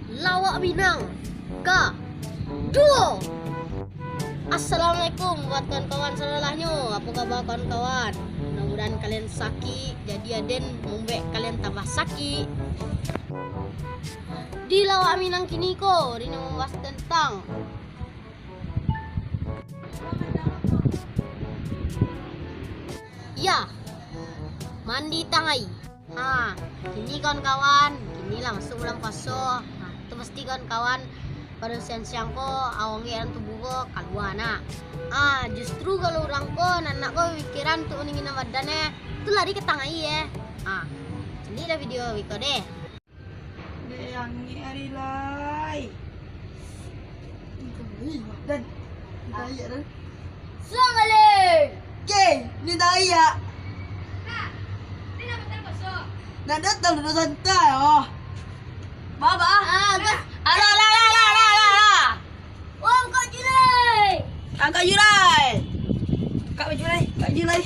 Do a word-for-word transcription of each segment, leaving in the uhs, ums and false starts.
Lawak Minang ka duo. Assalamualaikum buat kawan-kawan salalahnyo. Apo kaba kawan-kawan? Mudah-mudahan kalian sakik, jadi aden mambuek kalian tambah sakik. Di Lawak Minang kini ko, aden mambahas tentang, ya, mandi tangai. Ha, kini kawan-kawan, kini lah masuak bulan puaso. Ha, tu pasti kawan-kawan, pado siang-siang ko, awak angek dalam tubuh ko kalua nah. Ha, justru kalau urang ko, anak-anak ko pikiran untuak mandinginkan badan, eh, tu lari ka tangai, eh. Ha, caliak lah video wiko deh. Dek, angek ari lai. Ih, badan. Dayak tu. Suang kali. Oke, ni dayak. Kak, ni nak batal puaso? Nak datang duduk santai, oh. Baba. Ah, gas. Alah, alah, alah, alah, alah, alah. Wah, Kak Julai. Angkat Julai. Angkat baju lai, angkat baju lai.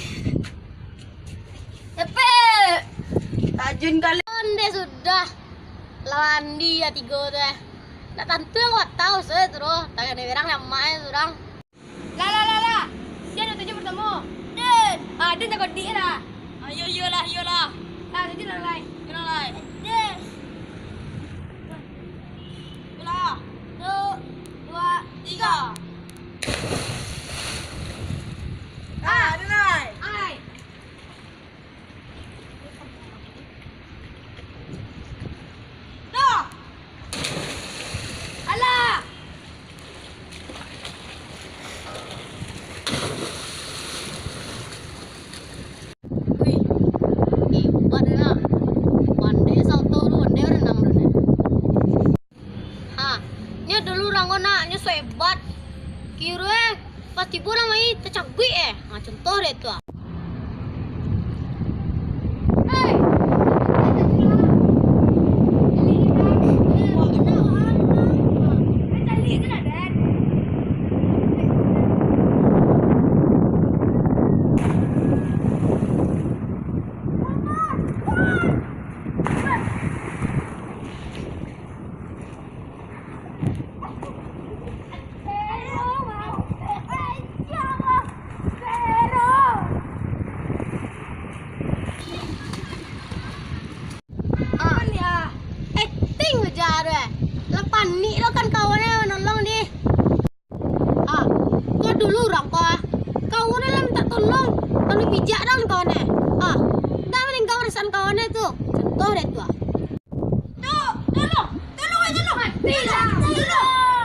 Cepek. Tajun kali. Onde sudah. Lawan dia tigo tu, eh. Nak tantu yang kuat tahu, se, tu, doh. Tangan berang, yang main surang. Lah, lah, lah, lah. Sia duo tujuah pertamo. Den. Ah, den jago dik lah. Ayo, iyolah, iyolah. Ah, jadi lah, lai. Iyolah, lai. Den. Iyolah. Satu, dua, tiga. Ah, den, lai. Ai. Dah. Alah. Wih, hebat lah. Pandai salto tu, pandai berenang tu, ni. Ha, nyo dulu urang ko nak, nyo so hebat. Kiro, eh, pas tibo urang mai, tacaguik, eh. Ha, contoh deh tu, ah. Ah. Acting aja tu, eh. Lah panik lo kan kawan, eh, manolong dih. Ah, kau dulu urang ko, ah. Kawan lah minta tolong, lalu pijak dong kawan, eh. Ah, dah maningga urusan kawan, eh, tu. Contoh deh tu, ah. Tu, tolong, tolong, eh, tolong. Mati lah. Tolong,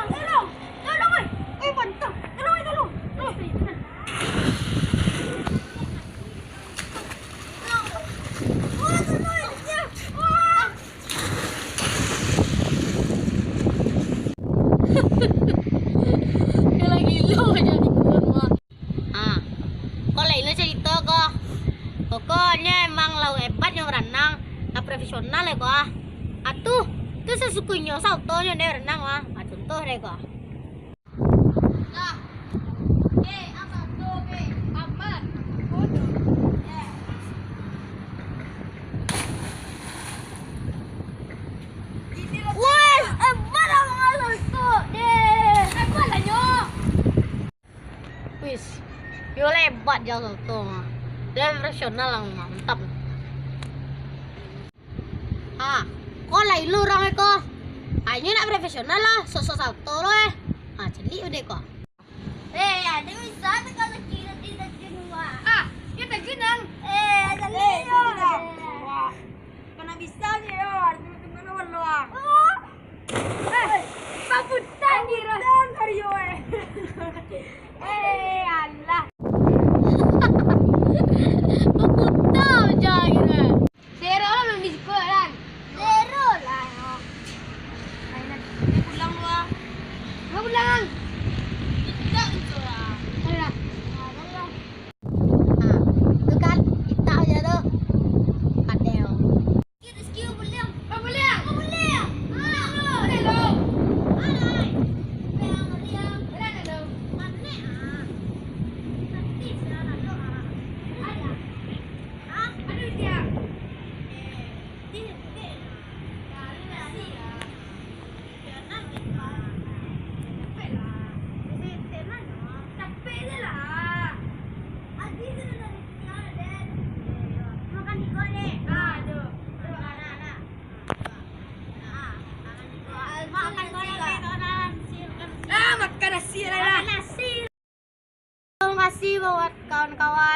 tolong, tolong, eh. Eh, pantang. Tolong, eh, tolong. Tolong. Gilo-gilo aja di gua. Ah, ko lain lo carito ko. Pokoknyo emang lah hebat nyo baranang, lah profesional ya ko, ah. Atuh, tu sasukuinyo saltonyo deh baranang, ah. Ah, contoh deh ko. Lah. Eh, apa tu, eh? Apa? Bodoh. Eh. Woi, hebat lah Bang Alonso. Deh, hebat lah nyo. Wis, yo lah hebat Jang Soto mah. Dia profesional lah, mantap. Ah, ko lain lo urang ko. Ainyo nak profesional lah, sok-sok salto lo eh. Ah, caliak udah ko. Eh, ada bisa tu kalau kira di terjun wah. Ah, yo terjun ang. Eh, caliak yo. Wah. Mana bisa ni yo, ada teman-teman wah. Oh. Eh, paputan kira. Paputan kari yo eh. Eh, alah. Paputan aja kira. Zero lah belum di sekolah kan? Zero lah. Ayo, pulang lu ah. Mau pulang ang? Tidak itu ah. Ayolah. Nah, tu kan, kita aja tu. Kadeo. Rezeki pulang.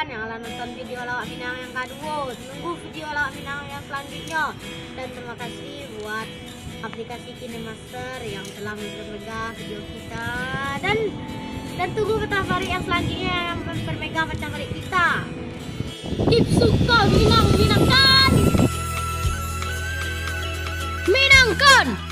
yang lah nonton video Lawak Minang yang kaduo. Tunggu video Lawak Minang yang selanjutnya. Dan terima kasih buat aplikasi KineMaster yang telah mempermegah video kita. Dan dan tunggu Patah Parik yang selanjutnya yang mempermegah Patah Parik kita. Keep suka Minang, Minangkan. Minangkan.